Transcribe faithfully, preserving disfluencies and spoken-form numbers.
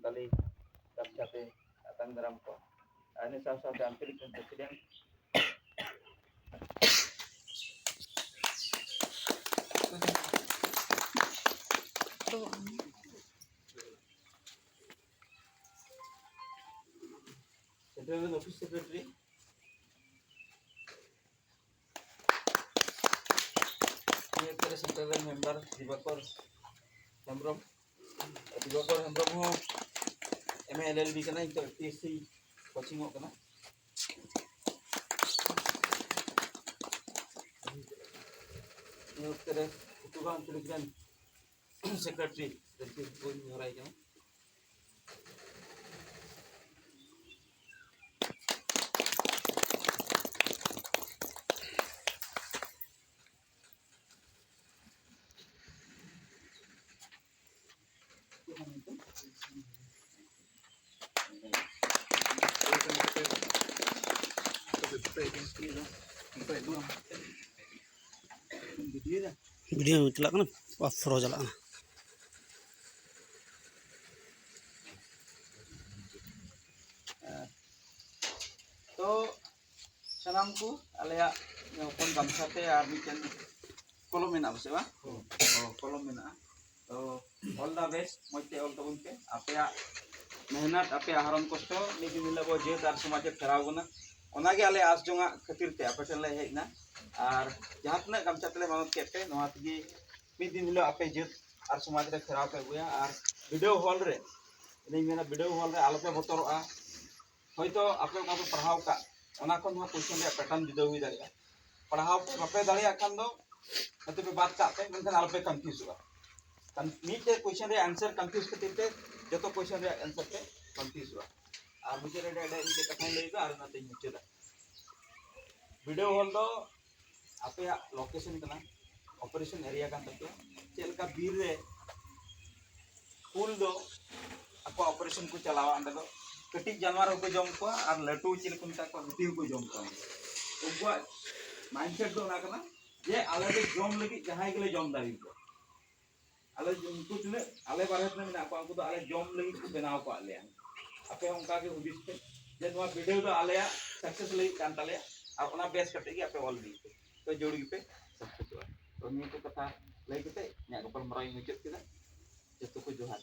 ᱛᱟᱞᱤ ᱜᱟᱢᱪᱷᱟ ᱛᱮ ᱟᱛᱟᱝ ᱫᱟᱨᱟᱢ ᱠᱚᱣᱟ᱾ ᱟᱨ ᱤᱱᱟᱹ ᱥᱟᱶ ᱥᱟᱶᱛᱮ ᱟᱧᱪᱚᱞᱤᱠ ᱨᱮᱱ president central ᱨᱮᱱ office secretary, ᱱᱤᱭᱟᱹ ᱚᱠᱛᱮ ᱨᱮ central ᱨᱮᱱ member ᱫᱤᱵᱟᱠᱚᱨ ᱦᱮᱢᱵᱨᱚᱢ, ᱫᱤᱵᱟᱠᱚᱨ ᱦᱮᱢᱵᱨᱚᱢ ᱦᱚᱸ M A L L B ᱠᱟᱱᱟᱭ, ᱱᱤᱛᱚᱜ F T S C coaching ᱚᱜ ᱠᱟᱱᱟ᱾ ᱱᱤᱭᱟᱹ ᱚᱠᱛᱮ ᱨᱮ ᱩᱛᱛᱚᱨ ᱟᱧᱪᱚᱞᱤᱠ ᱨᱮᱱ secretary ᱨᱟᱡᱤᱵ ᱵᱚᱱ ᱱᱮᱦᱚᱨᱟᱭ ᱠᱟᱱᱟ᱾ video ᱪᱟᱞᱟᱜ ᱠᱟᱱᱟ, ᱯᱷᱨᱚ ᱪᱟᱞᱟᱜ ᱠᱟᱱᱟ᱾ ᱛᱚ ᱥᱟᱱᱟᱢ ᱠᱚ ᱟᱞᱮᱭᱟᱜ ᱦᱚᱯᱚᱱ ᱜᱟᱢᱪᱷᱟ ᱛᱮ ᱟᱨ ᱢᱤᱫᱴᱮᱱ ᱠᱚᱞᱚᱢ ᱢᱮᱱᱟᱜᱼᱟ ᱯᱟᱥᱮ ᱵᱟᱝ? ᱦᱚᱸ, ᱠᱚᱞᱚᱢ ᱢᱮᱱᱟᱜᱼᱟ᱾ ᱛᱚ all the best, ᱢᱚᱡᱽ ᱛᱮ ᱚᱞ ᱛᱟᱵᱚᱱ ᱯᱮ᱾ ᱟᱯᱮᱭᱟᱜ ᱢᱮᱦᱱᱚᱛ, ᱟᱯᱮᱭᱟᱜ ᱦᱟᱨᱚᱱ ᱠᱚᱥᱴᱚ ᱢᱤᱫ ᱫᱤᱱ ᱦᱤᱞᱳᱜ ᱟᱵᱚ ᱡᱟᱹᱛ ᱟᱨ ᱥᱚᱢᱟᱡᱽ ᱮ ᱯᱷᱮᱨᱟᱣ ᱵᱚᱱᱟ᱾ ᱚᱱᱟᱜᱮ ᱟᱞᱮ ᱟᱸᱥ ᱡᱚᱝᱟᱜ ᱠᱷᱟᱹᱛᱤᱨ ᱛᱮ ᱟᱯᱮ ᱴᱷᱮᱱ ᱞᱮ ᱦᱮᱡ ᱮᱱᱟ᱾ ᱟᱨ ᱡᱟᱦᱟᱸ ᱛᱤᱱᱟᱹᱜ ᱜᱟᱢᱪᱷᱟ ᱛᱮᱞᱮ ᱢᱟᱱᱚᱛ ᱠᱮᱫ ᱯᱮ, ᱱᱚᱣᱟ ᱛᱮᱜᱮ ᱢᱤᱫ ᱫᱤᱱ ᱦᱤᱞᱳᱜ ᱟᱯᱮ ᱡᱟᱹᱛ ᱟᱨ ᱥᱚᱢᱟᱡᱽ ᱨᱮ ᱯᱷᱮᱨᱟᱣ ᱯᱮ ᱟᱹᱜᱩᱭᱟ᱾ ᱟᱨ video hall ᱨᱮ, ᱤᱧ ᱢᱮᱱᱟ, video hall ᱨᱮ ᱟᱞᱚᱯᱮ ᱵᱚᱛᱚᱨᱚᱜᱼᱟ᱾ ᱦᱚᱭᱛᱳ ᱟᱯᱮ ᱚᱠᱟ ᱯᱮ ᱯᱟᱲᱦᱟᱣ ᱠᱟᱜ, ᱚᱱᱟ ᱠᱷᱚᱱ ᱱᱚᱣᱟ question ᱨᱮᱭᱟᱜ pattern ᱡᱩᱫᱟᱹ ᱦᱩᱭ ᱫᱟᱲᱮᱭᱟᱜᱼᱟ᱾ ᱯᱟᱲᱦᱟᱣ ᱯᱮ, ᱵᱟᱯᱮ ᱫᱟᱲᱮᱭᱟᱜ ᱠᱷᱟᱱ ᱫᱚ ᱦᱚᱭᱛᱳ ᱯᱮ ᱵᱟᱫ ᱠᱟᱜ ᱯᱮ, ᱢᱮᱱᱠᱷᱟᱱ ᱟᱞᱚᱯᱮ confuseᱚᱜᱼᱟ᱾ ᱠᱟᱨᱚᱱ ᱢᱤᱫᱴᱮᱡ question ᱨᱮᱭᱟᱜ answer confuse ᱠᱷᱟᱹᱛᱤᱨ ᱛᱮ ᱡᱚᱛᱚ question ᱨᱮᱭᱟᱜ answer ᱯᱮ confuseᱚᱜᱼᱟ᱾ ᱟᱨ ᱢᱩᱪᱟᱹᱫ ᱨᱮ ᱟᱹᱰᱤ ᱟᱹᱰᱤ ᱢᱤᱫᱴᱮᱡ ᱠᱟᱛᱷᱟᱧ ᱞᱟᱹᱭ ᱮᱫᱟ ᱟᱨ ᱚᱱᱟᱛᱮᱧ ᱢᱩᱪᱟᱹᱫᱟ᱾ Video hall ᱫᱚ ᱟᱯᱮᱭᱟᱜ location ᱠᱟᱱᱟ, operation area ᱠᱟᱱ ᱛᱟᱯᱮᱭᱟ᱾ ᱪᱮᱫ ᱞᱮᱠᱟ ᱵᱤᱨ ᱨᱮ ᱠᱩᱞ ᱫᱚ ᱟᱠᱚᱣᱟᱜ operation ᱠᱚ ᱪᱟᱞᱟᱣᱟ, ᱚᱸᱰᱮ ᱫᱚ ᱠᱟᱹᱴᱤᱡ ᱡᱟᱱᱣᱟᱨ ᱦᱚᱸᱠᱚ ᱡᱚᱢ ᱠᱚᱣᱟ ᱟᱨ ᱞᱟᱹᱴᱩ ᱪᱤᱞᱤ ᱠᱚ ᱢᱮᱛᱟ ᱠᱚᱣᱟ, ᱦᱟᱹᱛᱤ ᱦᱚᱸᱠᱚ ᱡᱚᱢ ᱠᱚᱣᱟ᱾ ᱩᱱᱠᱩᱣᱟᱜ mindset ᱫᱚ ᱚᱱᱟ ᱠᱟᱱᱟ ᱡᱮ ᱟᱞᱮ ᱫᱚ ᱡᱚᱢ ᱞᱟᱹᱜᱤᱫ ᱡᱟᱦᱟᱸᱭ ᱜᱮᱞᱮ ᱡᱚᱢ ᱫᱟᱲᱮᱭᱟᱠᱚᱣᱟ᱾ ᱟᱞᱮ ᱩᱱᱠᱩ ᱛᱤᱱᱟᱹᱜ ᱟᱞᱮ ᱵᱟᱨᱦᱮ ᱛᱤᱱᱟᱹᱜ ᱢᱮᱱᱟᱜ ᱠᱚᱣᱟ, ᱩᱱᱠᱩ ᱫᱚ ᱟᱞᱮ ᱡᱚᱢ ᱞᱟᱹᱜᱤᱫ ᱠᱚ ᱵᱮᱱᱟᱣ ᱟᱠᱟᱫ ᱞᱮᱭᱟ᱾ ᱟᱯᱮ ᱦᱚᱸ ᱚᱱᱠᱟ ᱜᱮ ᱦᱩᱫᱤᱥ ᱯᱮ ᱡᱮ ᱱᱚᱣᱟ ᱵᱤᱰᱟᱹᱣ ᱫᱚ ᱟᱞᱮᱭᱟᱜ ᱥᱟᱠᱥᱮᱥ ᱞᱟᱹᱜᱤᱫ ᱠᱟᱱ ᱛᱟᱞᱮᱭᱟ, ᱟᱨ ᱚᱱᱟ ᱵᱮᱥ ᱠᱟᱛᱮ ᱜᱮ ᱟᱯᱮ ᱚᱞ ᱤᱫᱤ ᱯᱮ, ᱛᱚ ᱡᱳᱲ ᱜᱮᱯᱮ ᱥᱟᱠᱥᱮᱥᱚᱜᱼᱟ᱾ ᱛᱚ ᱱᱤᱭᱟᱹ ᱠᱚ ᱠᱟᱛᱷᱟ ᱞᱟᱹᱭ ᱠᱟᱛᱮ ᱤᱧᱟᱹᱜ ᱜᱟᱯᱟᱞᱢᱟᱨᱟᱣ ᱤᱧ ᱢᱩᱪᱟᱹᱫ ᱠᱮᱫᱟ᱾ ᱡᱚᱛᱚ ᱠᱚ ᱡᱚᱦᱟᱨ᱾